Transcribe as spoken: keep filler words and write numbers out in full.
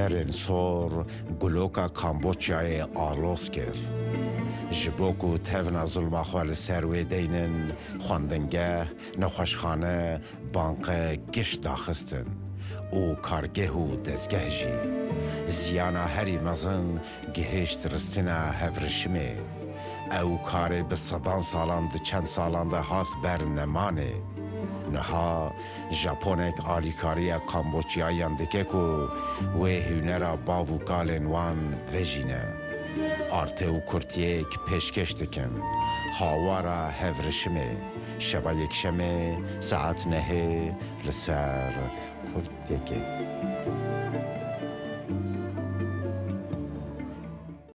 Herên sor guloka Kamboçyayê aloz kir. Ji bo ku tevna zulma xwe li ser wê deynin, xwendingeh, nexweşxane, banqe giş daxistin û kargeh û dezgeh jî. Ziyana herî mezin gihişt ristina hevrişimê. Ew karê bi sedan salan di çend salan de hat ber nemanê. Niha Japonek alîkariya Kamboçyayiyan dike ku wê hunera bav û kalên wan vejîne. Artê û kurtiyek pêşkêş dikin. Hawara hevrişimê, şeva yekşemê saet nehê li ser kurtiyekê.